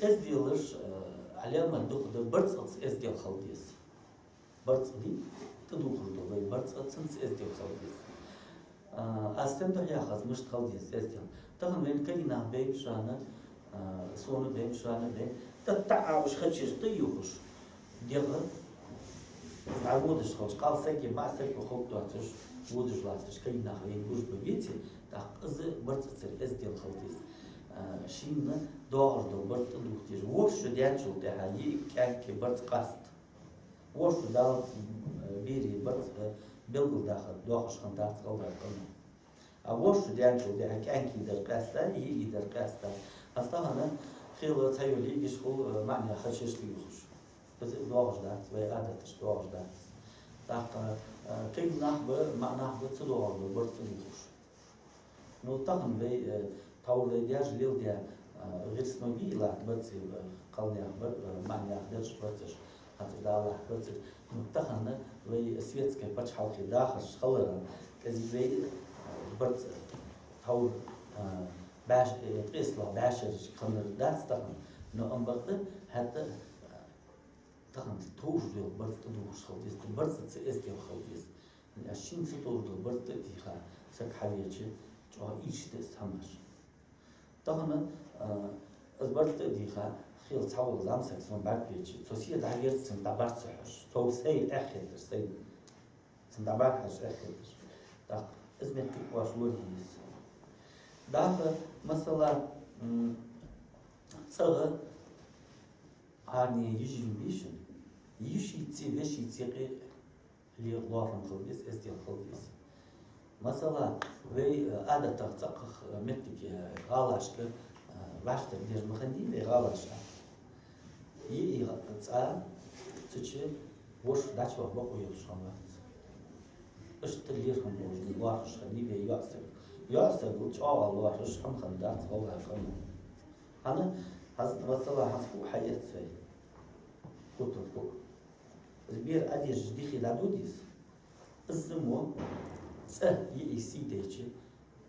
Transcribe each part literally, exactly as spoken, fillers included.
Эзделаш, э, Ӏаламат дукха да, барзкъаца эздел хила деза. Барзкъаца, тӀадувхаш дола вай барзкъаца, цунца эздел хила деза. А, аз стен духьа яхац, мишта хила деза эздел. Тахан вайна кагий нах бейнаб шоана, а, сона бейнаб, шоана бейнаб. ТӀатаӀа уж хачирта юхаш. ДегӀа дӀаводаш хилча, кхалсаг а, маӀсаг а ховргдоацаш, водаш латташ кагий нах вайна гуш ба веце, тӀаккха из барзкъацара эздел хила деза. А, шийна доагӀаш дола барзкъа тӀадувхаш. ВорхӀ шу даьнначул тӀехьагӀа йиӀиг, кӀаьнкага барзкъа къаст. ВорхӀ шу даллалца, э, берий барзкъа, э, белгалдаха доагӀаш хиннадац гӀалгӀай къаман. А ворхӀ шу даьнначул тӀехьагӀа кӀаьнкий дар къаьста, йиӀий дар къаьста. Аз тахан хила цхьайола йиӀигаш хул, э, маӀан хачеш лийхаш. Из доагӀаш дац, вай Ӏадаташ доагӀаш дац. ТӀаккха, э, кагий нах ба, маӀа нах ба, ца доагӀаш дола барзкъа тӀадувхаш. Ну, тахан вай, э, тхьовра вай даьша леладаь, э, гӀирс ма бий, латта барзкъа, э, кхалнаьха бар-, э, маӀанаьха дарж барзкъаш, хӀанз далахь барзкъаш. Ну, тахан вай светски паччахьалкхе дахараш хиларах, кӀезига вай, э, барзкъа, тхьовра, э, баьш-, э, ткъестлагӀа баьшераш хиннар дац тахан. Ну, амма бакъда, хӀаьта, э, тахан товш дола барзкъа тӀадувхаш хила деза, цу барзкъаца эздел хила деза. Шийна ца товш дола барзкъа тӀадийха саг хьавеча, чӀоагӀа ийрча да из хӀамаш. Тахан, а, из барзкъа тӀадийха, хила цхьавола зӀамсаг сона бӀаргавеча, цо се дӀаверза, цунга дӀабӀарга ца хьожаш, со сай эхь хетар, сай, цунга дӀабӀарга хьожаш эхь хетар. ТӀаккха из моттиг оаш лорае еза. ДӀахо, масала, м, цӀагӀа Ӏарне йижи ма бий шун, йишийца, вешийца юкъе ле-, лоархӀам хила деза, эздел хила деза. Масала, вай, э, Ӏадатах цӀаккха, э, моттиг, э, гӀалашка, э, вӀаштар деш ма хиннадий вай гӀалаша. ЙиӀий цӀа, цу чу ворхӀ дӀачуваха бокъо йолаш хиннавац. Иштта лерхӀам болаш лоархӀаш хиннай вай йоӀсаг. ЙоӀсагал чӀоагӀа лоархӀаш хӀама хиннадац гӀалгӀай къаман. ХӀана, хӀанз, масала, хӀанз фуъ хьаэц вай. Хутар фуъ. Из бер Ӏодежаш дихе дӀадода из. Из мо цӀа йиӀий сий дайча,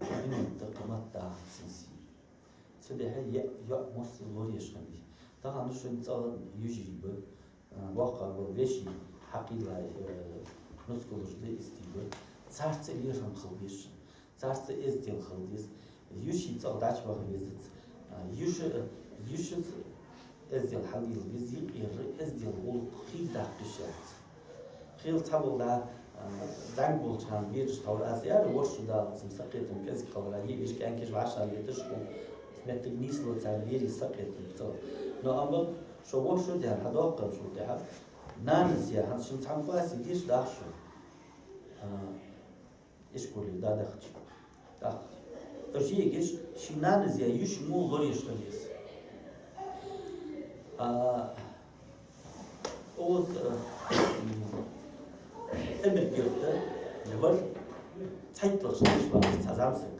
дунен тӀа къамат даха цун сий. Цудухьа йоӀ, йоӀ массаза лораеш хиннай. Тахан шун цӀагӀа йижи ба, а, боккха ба, веший хьакхийллай, э, нускалаш да, истий ба. Царца лерхӀам хила беза шун. Царца эздел хила деза. Йиший цӀагӀа дӀачуваха везац. А, йиша, йишаца эздел хьалъяла веза, юкъера эздела гӀулакх хий даккха йиш яц. Хила цхьабола, а, зӀамига болча хана бераш тхьовра аз яьхар, ворхӀ шу даллалца сакхетам кӀезига хиларах, йиӀигаш, кӀаьнкаш вӀашагӀлеташ хул, моттиг нийслу царна, берий сакхетам цӀагӀа. Но амма шо ворхӀ шу даьнна хьадоаккхачул тӀехьагӀа, нанас я, хӀанз шун цхьан классе деша даха шо. А, ишколе дӀадахача. ТӀаккха уж йиӀигаш ший нанас я йиша мо лораеш хила еза. А, укхаза, э, Эмиргерта вар цхьайтталагӀча дешаш вар цхьа зӀамсаг.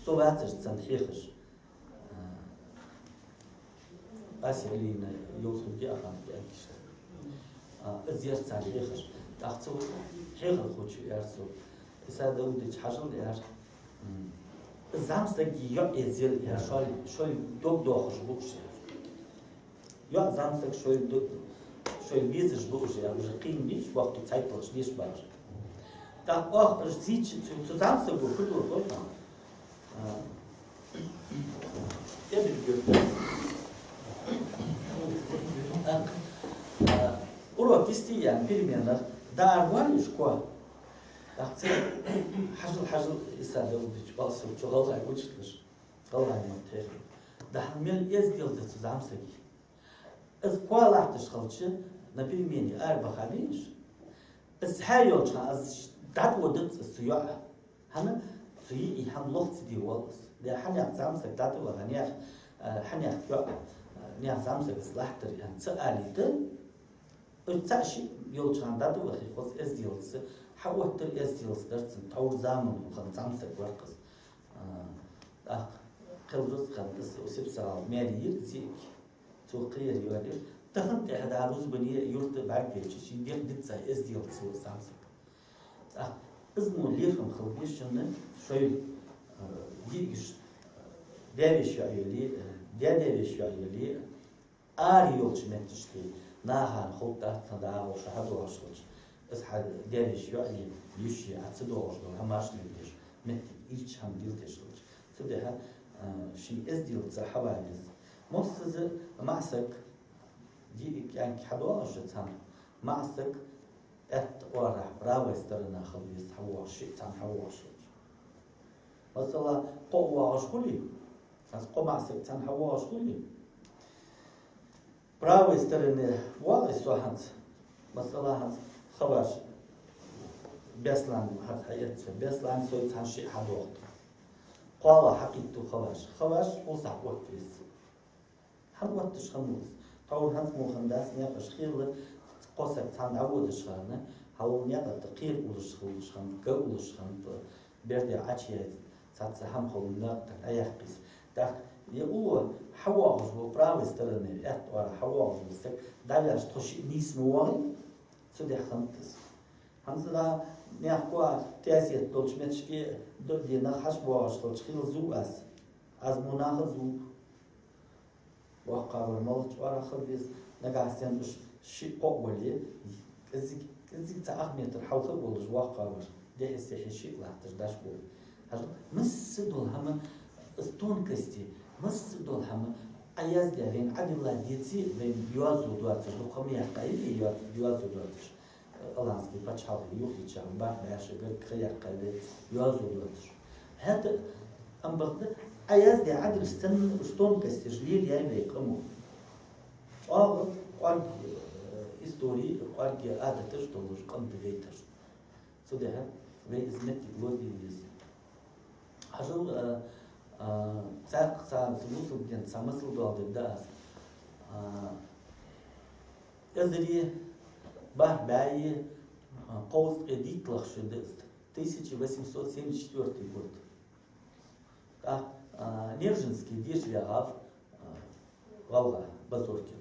Со вацар цунна хьехаш. Асиа Алиевна йолхуги ахант кӀаьнкашта. А, из яр царна хьехаш. ТӀаккха цо хьехархочо аьлар сога: «Иса Даудович, хьажал, — аьлар, — м, из зӀамсаги йоӀи эздел, — аьлар, — шоай, шоай дог доахаш ба уж, — аьлар. — ЙоӀ, зӀамсаг шоай д-, шоай везаш ба уж, — аьлар, — уж кхийна бий уж, боккхий цхьайтталагӀча дешаш бар уж». ТӀаккха оаха уж зийча, цу, цу зӀамсаго фу дора хой хьона? А, тӀадилла гӀерта. А, а, урок вести яьнна переменах дӀаарваьннав уж коа. ТӀаккха цо: «Хьажал, хьажал, Иса Даудович, — аьлар сога цу гӀалгӀай учителаша, гӀалгӀай мотт хьехар. — Дий хьона мел эздел да цу зӀамсага. Из коа латташ хилча, на перемене арабаха бий уж, из хьаяьлча хана из дӀатӀаводац из цу йоӀа. ХӀана? Цу йиӀий хӀама лох ца де воалл из. Дий хьона наьха зӀамсаг дӀатӀаваха, наьха, а, хьа наьха йоӀ, а, наьха зӀамсага из латтар», — аьнна ца алийта, уж цаӀ-шиъ йолча хана дӀатӀавахе, хоза эзделца, хьаоттар, эзделца дар цун, тхьовра заман хинна зӀамсаг вар-кх из. А, тӀаккха кхел рузкъан из Сипсагал маьре йир, зиъиг цо кхыяр йоалаеш. Тахан тӀехьа дӀа рузбане юрта бӀаргавайча, ший дегӀ дицца эздел цо зӀамсаг. ТӀаккха из мо лерхӀам хила беза шун шоай, а, йиӀигаш, а, даь-веший йоӀ йоле, а, даь-даь-веший йоӀ яле, ара йолча метташка, нахана хӀаллакдац цхьан дагӀа шу хьадоагӀаш хилча, из хьа даь-веший йоӀ е, йиша е, Ӏа ца доагӀаш дола хӀамаш леладеш, моттиг ийрча хӀама леладеш хилча. Цудухьа, а, ший эздел ца хьаваллалца. Моссаза маӀа саг, диъ кӀаьнк хьадоагӀаш цхьана, маӀа саг аьтта оагӀорахьа правой сторона хила веза хьавоагӀаш, шиъ цхьана хьавоагӀаш хилча. Масала, кхоъ воагӀаш хуле, аз кхо маӀа саг цхьана хьавоагӀаш хуле, правой стороне воагӀе со хӀанз, масала, хӀанз хаваш, Беслан хӀанз хьаэц, Беслан сой цхьана шиъ хьадоагӀа. КхоалагӀа хьакхийттад хаваш, хаваш фусахь отта веза. ХӀана отташ хиннав из? Тхьовра хӀанз мо хиннадац наькъаш, хилла кхо саг цхьана дӀаводаш хинна, хьалвола наькъа тӀа кхера уллаш хулаш хиннад, га уллаш хиннад, берде Ӏочуяьй, цхьацца хӀама хулаш наькъа тӀа дӀаяьккхай из. ТӀаккха е уллув хьавоагӀаш вола, правой стороне, аьтта оагӀорахьа хьавоагӀаш вола саг дӀаваьлча тхо шиъ нийса ма воагӀий? Цудухьа хиннад из. ХӀанз а наьха коа тезет долча метташка дуӀа де нах хьачубоагӀаш хилча, хила зув аз. Аз мо наха зув. ВоккхагӀвар малча оагӀорахьа хила веза, нагахьа санна уж шиъ-кхоъ вале, кӀезиг-, кӀезига цхьа ах метр хьалха а волаш воккхагӀвар, дехьа-сехьа шиъ латташ дӀаш бола. Хьажал, масса дола хӀама, из тонкости, масса дола хӀама, Ӏа яздаь вайна Ӏадилла деце, вайна йоазув доацаш, дукха ма яьккхай вай йоаз-, йоазув доацаш. Аланский паччахьалкхе юхайича, бархӀ бӀаь шу гаргга ха яьккхай вай, йоазув доацаш. ХӀаьта а, ам бакъда, Ӏа яздаь Ӏадилаш санна уж тонкостеш лелаяьй вай къамо. ЧӀоагӀа кӀоарга, э, истори, кӀоарга Ӏадаташ долаш къам да вай тара. Цудухьа вай из моттиг лорабе веза. Хьажал, а, а, цхьаькха цхьа, цхьа бусалба дина цхьа масал доаладергда аз. А, эзари бархӀ бӀаьи, а, кховзткъеи дийтлагӀа шу да из, тысяча восемьсот семьдесят четвёртый год. ТӀаккха, а, Нерчинске деша ваьгӀав, а, гӀалгӀа Базоркин,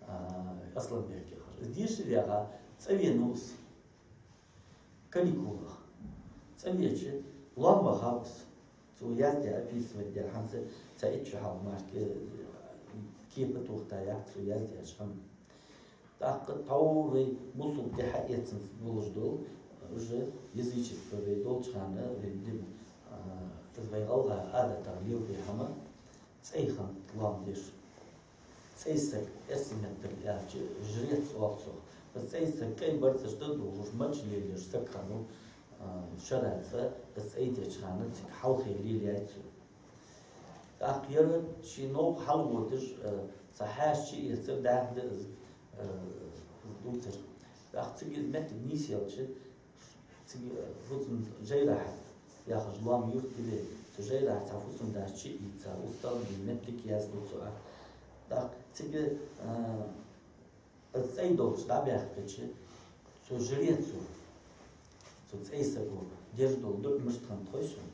а, Асланбек яхаш. Из деша ваьгӀа, цӀавенав из. Каникулах. ЦӀавеча, лоам вахав из. Цо яздаь, описывать даь, хӀанз цхьа итт шу хьалха мара кепа тохийтаяц цо яздаьча хӀаман. ТӀаккха тхьовра вай бусалба ди хьаэцанза болаш дола, уже язычество вай долча хана вай ди, а, из вай гӀалгӀай Ӏадатах лелабе хӀама, цӀай хиннад лоам деш. ЦӀай саг, эрсий меттала аьлча, жрец оал цох. Из цӀай саг кӀай барзкъаш тӀа долаш, мача лелаеш саг хиннав, а, шера цӀа, из цӀай деча хана цига хьалхе лелаяьй цо. ТӀаккха ер ший новкъа хьалводаш, а, цхьа хьаьша чуэцар, дӀаьха да из, а, из дувцар. ТӀаккха цига из моттиг нийсъелча, цига, э, фусам Жайрахь яхаш лоам-юрт я вай. Цу Жайрахь цхьа фусам-дас чуийца, устагӀа дин моттиг язду цо. ТӀаккха цига, э, из цӀай долча дӀабаьхкача, цу жрецо, цу цӀай саго деш дола дуӀа мишта хиннад хой шоана?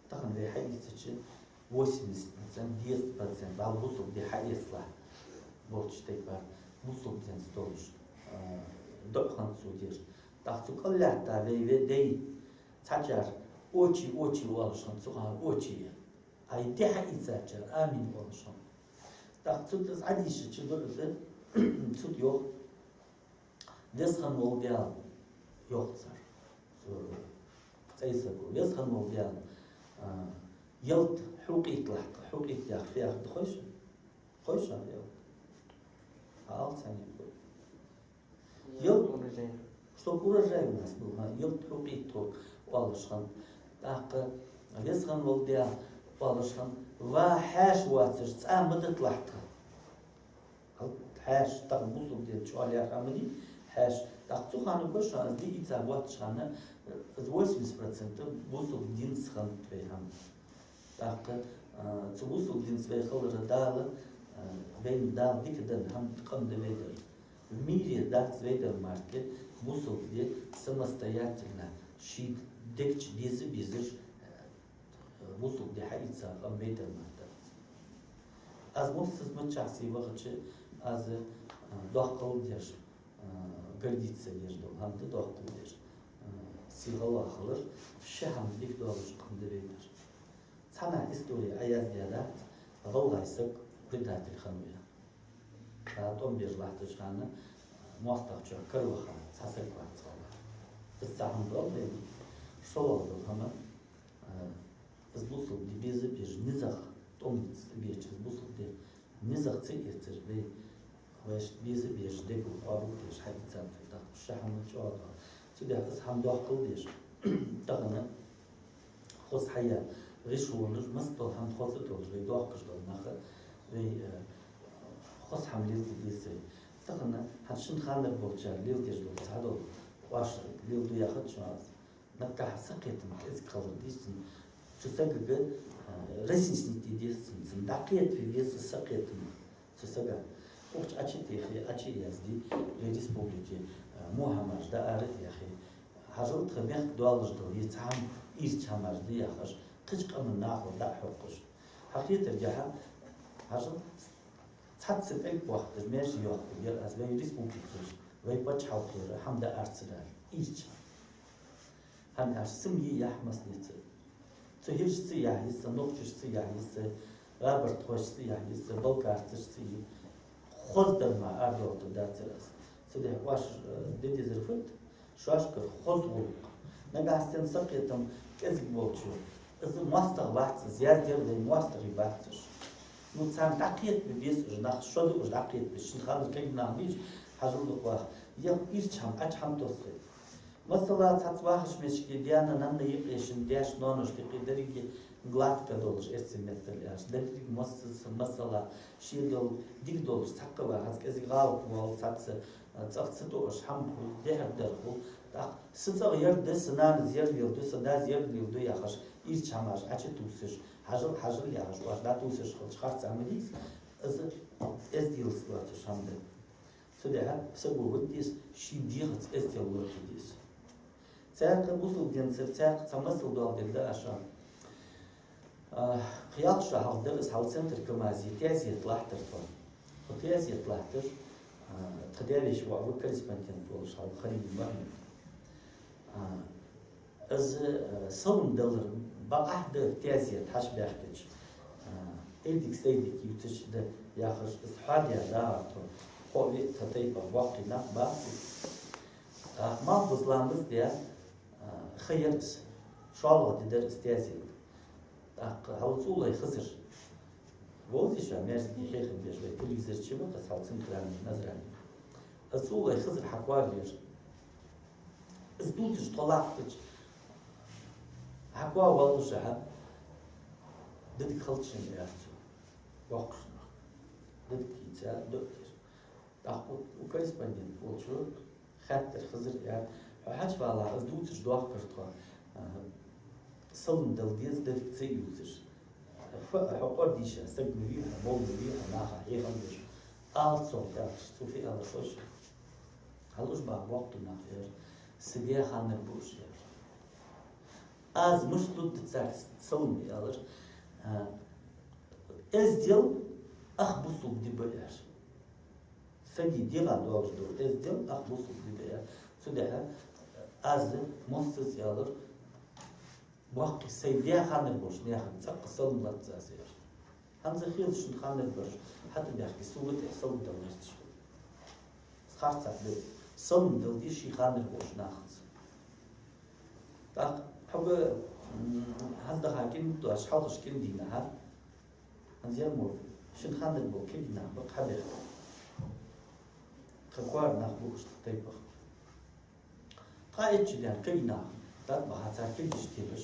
Тахан вай хьаийцача, восемьдесят процент, десять процент, вӀалла бусалба ди хьаэцалахь болча тайпара, бусалба динца долаш, а, дуӀа хиннад цо деш. ТӀаккха цу кӀал лаьтта вай, вай дай, цхьачар очи, очи оалаш хиннад, цу хана очи. Ай ди хьаийцачар амин оалаш хиннад. ТӀаккха цу тӀа из Ӏодийшача дуӀа тӀа, цу тӀа йоах: «Веза хинна вола Даьла», — йоах цар. Цу цӀай саго: «Веза хинна вола Даьла, а, ялат хьукхийтталахь тха». Хьукхийтта яхар фу яхар да хой шоана? Хой шоана ялат? Хьаала цхьанне. Ялат, чтоб урожай у нас был, ха, ялат хьукхийтта тхога оалаш хиннад. ТӀаккха: «Веза хинна вола Даьла, — оалаш хиннад, — ва хьаьша воацаш цӀа ма диталахь тха». Хьал-, хьаьша, тахан бусалба дин чӀоагӀа лаьрхӀа ма дий хьаьша. ТӀаккха цу хана, хой шоана, из ди ийца боацача хана, из восемьдесят процент бусалба динца хиннад вай хӀама. ТӀаккха, а, цу бусалба динца вай хилара Дала, а, вайна Дала дика даь хӀама, къам да вай дар. В мире дац вай дар мара бусалба ди самостоятельно, ший дегача деза безаш, а, бусалба ди хьаийца къам вай дар мара дац. Аз моссаза миччахьа сий вахача, аз, а, доккхал деш, а, гордиться деш дола хӀама да доккхал деш, а, сий гӀалгӀа хилар, ши хӀама дика доаллаш къам да вай дар. Цхьаннахьа истори Ӏояздаь дац, ГӀалгӀай саг предатель хиннав. Цхьа тӀом беш латтача хана моастагӀчох караваха цхьа саг вац гӀалгӀа. Из цхьа хӀама доал вайна. ШоллагӀа дола хӀама, а, из бусалба ди беза беш низагӀа тӀом ца беча, из бусалба ди низагӀа ца эцар вай, вайшта беза беш дега къоабал деш хьаийцад вай, тӀаккха ши хӀама чӀоагӀа доагӀа. Цудухьа из хӀама доаккхал деш, тахан хоза хьаяь, гӀишлонаш, массадола хӀама хоза долаш, вай доахкаш дола нах, вай, э, хоза хӀама леладе деза вай. Тахан хӀанз шун ханара болчар леладеш дола цхьадола оаш леладу яхача, наггахьа сакхетам кӀезига хилар дийцача, цу сагага, э, разъяснить де деза цунна, цунна дӀакхетаве веза сакхетам. Цу сага. Укх чу Ӏочутехе, Ӏочуязде, вай республике, а, во хӀамаш даар а яхе, хьажал тха мехка доаллаш дола, е цхьа хӀама ийрча хӀамаш да яхаш, кхыча къаман нахал дӀа а хьокхаш. Хьахетаргахьа, хьажал, цхьацца тӀалг бохкаш, маьже йохкаш яр аз вай республикера, вай паччахьалкхера хӀама даар ца дала, ийрча. ХӀана аьлча са ма йий яхь массанеца. Цу хӀирашца яхь я са, нохчашца яхь я са, гӀарбартхошца яхь я са, балкарцашца я. Хоза дар мара арадоаккхаргдацар аз. Цудухьа оаш, э, де дезар фуд? Шоашкара хоза гӀулакх. Нагахьа санна сакхетам кӀезига болчо, из моастагӀа вац, из яздаьр вай моастагӀий бац уж. Ну, царна дӀакхетабе беза уж нах, шо да уж дӀакхетабе, шун ханара кагий нах бий уж, хьажал дукха ваха. Е ийрча хӀама, Ӏочу хӀама тоссаве. Масала, цхьацца вахача моттиге даьна-нанна юкъе, шун даьш-ноаношта юкъе деррига гладко долаш, эрсий меттала аьлча, деррига массаза, масала, шийна дола дика долаш, цхьаккха ваха, хӀанз кӀезига гӀалат вола, цхьацца, а, цӀагӀа ца тоъаш хӀама хул, дехьара дар хул, тӀаккха са цӀагӀа ер да, са нанас ер леладу, са дас ер леладу яхаш, ийрча хӀамаш Ӏочутувсаш, хьажал, хьажал яхаш, оаш дӀатувсаш хилча, харц ма дий из, из эзделаца доацаш хӀама да. Цудухьа саго вуд деза, ший дегӀаца эздел лорхӀа деза. Цхьаькха бусалба динцара, цхьаькха цхьа масал доаладергда аз шоана. А, кхы ялх шу хьалха дар из хьал центр КамАЗе таьзета латтар тхона. Тхо таьзета латтар, а, тха даь-веший воӀ ва корреспондент волаш хьалха, Халил Махьмуд. А, из, э, салам далар бакъахьа да таьзета хьачубаьхкача, э, Эдик-Сайдик ювцаш да яхаш, из хьоадаь дагӀар тхо, кхо-виъ тха тайпан боккхий нах бац. А, малхбуза ламаз даь, а, ха яр из, шоллагӀа ди дар из таьзета. ТӀаккха хьал ЦӀулай Хизар. Вовзий шоана, маьждиге хьехам беш вай, телевизор чу ва-кх из, хьал центральный Назране. Из ЦӀулай Хизар хьакхоаваьр. Из дувцаш тхо латтача, хьакхоаваьлча, дедиг хилча шийна, аьлар цо, боккхийча наха. Дедиг хийца, дуӀа дир. ТӀаккха у, у корреспондент волчо хаьттар: «Хизар, — аьлар, — хьо хьачувалале, из дувцаш доахкар тхо, а, салам дала деза деррига ца ювцаш. Фу, хьо къор дийша саг ма вий хьо, молла ма вий хьо, наха хьехам беш. Ала цунга», — аьлар. Цо фу аьлар ховш? Хьалуш баха боккхий нах, — аьлар. — Са даь ханнар ба уж, — аьлар. — Аз мишта лургда царца салам, — аьлар. — А, эздел ах бусалба ди ба, — аьлар. — Сага дегӀа долаш дола эздел ах бусалба ди ба, — аьлар. — Цудухьа аз моастагӀа, — аьлар, — боккхий, сай даь ханнар болча наьха цӀаккха салам лац аз, — аьлар. — ХӀанз хилча шун ханнар бараш хьатӀабаьхке, сога тӀехьа салам дала гӀерташ ба. Харцахьа беза, салам дала деза ший ханнар болча нахаца. ТӀаккха хьога, м, хӀанз даха кӀинтӀаш, хьалхашка кӀиндийнахьа, хӀанз ер мо шун ханнар бола кагий нах ба-кх хьабаьхка. Тха коара нах ба уж тха тайпан. Тха эчча ден кагий нах, дӀа а баха, цар кагийча тӀехьа, э,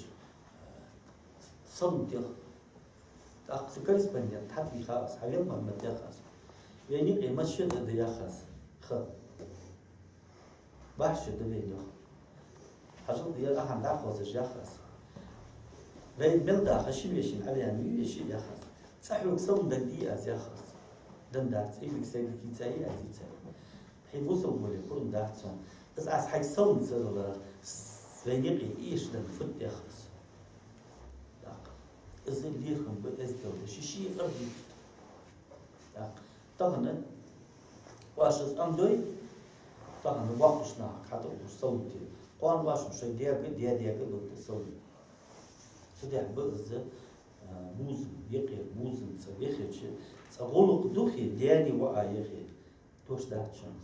салам деш. ТӀаккха цу корреспондента хьатӀавийха аз, хьавел ма ма дехас. Вайна юкъе масса шу да, да яхас. Ха. БархӀ шу да вайна юха. Хьажал, ер ахьан дӀахозаш яхас. Вай мел даха ши вешийна Ӏавена вий веший яхас. ЦӀа хьога салам дагадий аз яхас. Дан дац, Эдик-Сайдик йийцай аз, йийцай. Хье бусалба вале пурам дац сона. Из аз хьайга салам ца далар, с-, вайна юкъе эшадар фуд яхас. ТӀаккха. Из лерхӀам ба, эздел да, ший-ший къар дийцад. ТӀаккха. Тахан оаш из Ӏомадой, тахан боккхийча нахага хьатӀаухаш салам де. Кхоана оаш шоай даьга, даь-даьга лургда салам. Цудухьа ба из, Бувзам, юкъера бувзам цӀа вехача, цӀа гӀулакх духе, даьна воӀа яхе, дош дац шоана.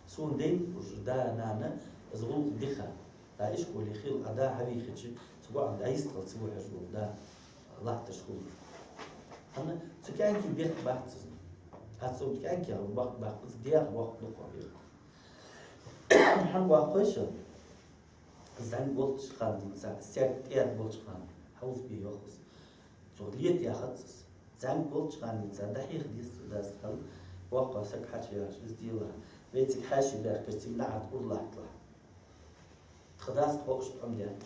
Сона дайна уж да-нана из гӀулакх дихар. ДӀа ишколе хила, а да хьавийхача, цу воӀа дӀа йистхила ца вахьаш вола да латташ хул. ХӀана, цу кӀаьнка бехк бац из. Аз цу кӀаьнка бехк баккхац, дегӀа боккха дукха бехк. ХӀана баккхий шо? ЗӀамига волча хана денз, саг тӀеоттаваьча хана, хьовзабе йоах из. Цо лета яхац из. ЗӀамига волча хана денз дӀахьеха деза цо дас хьал, боккхагӀа саг хьачуяхаш, из делахь, вай цига хьаьший баьхкача, цига наӀарга ура латталахь. Тха дас тхо иштта Ӏомадаьд.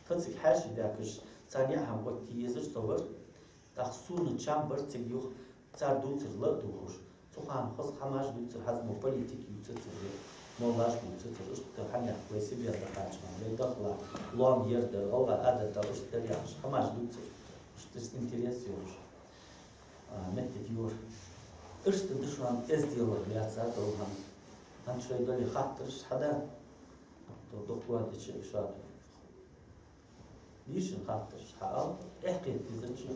Тха цига хьаьший баьхкача, царна яа хӀама оттае езаш со вар, тӀаккха сона чам бар цига юха, цар дувцар ла а дувхаш, цу хана хоза хӀамаш дувцар, хӀанз мо политика ювцацар, моллаш дувцацар, иштта хӀама яхаш, вай Сибре дахача хана, вай даха лоам ер дар, гӀалгӀай Ӏадаташ иштта дар яхаш, хӀамаш дувцар, иштта интерес йолаш, а, моттиг йора. Иштта да шоана эзделах лаьца дола хӀама. ХӀанз шоай дале хаттараш хьада, то дукха дича шоана. Дийшан хаттараш хьаала, эхь кхета дезача.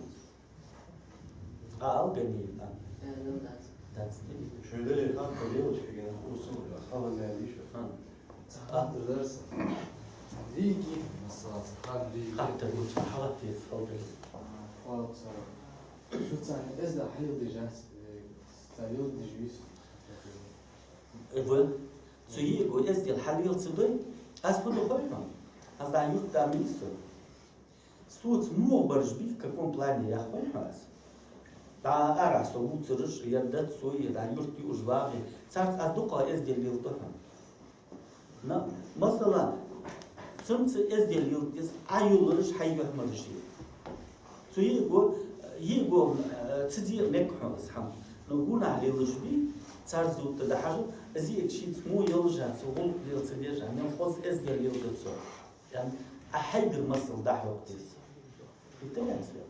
Хьаала, Ганиев, а? Э, ну, дац. Дац, дий? Шоай дале хаттар лелаш хьегена, урсал хала мел дийша. А. Хаттар дар са. Виги, масала, ца хана виги. Хаттар луча хьалат деза, хала дале. Хала ца. Шу царна эздел хьалеладеш вац, э, ца леладеш вис. Э, ва. Цу йиӀиго эздел хьалела ца дой, аз фу ду хой хьона? Аз дӀа юрта да мийса. Соца муха бараш бий, в каком плане, яхой хьона аз? ДӀа арахьа со вувцараш, ер дац сой, дӀа юрта юаш вагӀе. Царца аз дукха эздел леладу хьона. Но, масала, цунца эздел леладе деза, Ӏа йоллараш хьай юхьмараш я. Цу йиӀиго, йиӀиго, э, ца де мег хьона из хӀама. Но гонахьа лелаш бий, царца зувтта дӀахьажа, из йиӀиг шийца мо йолаш а, цо гӀулакх лела ца деш а, мел хоза эздел леладу цо. Ян, Ӏа хьайгара масал дӀахьокха деза. Иттанас вел.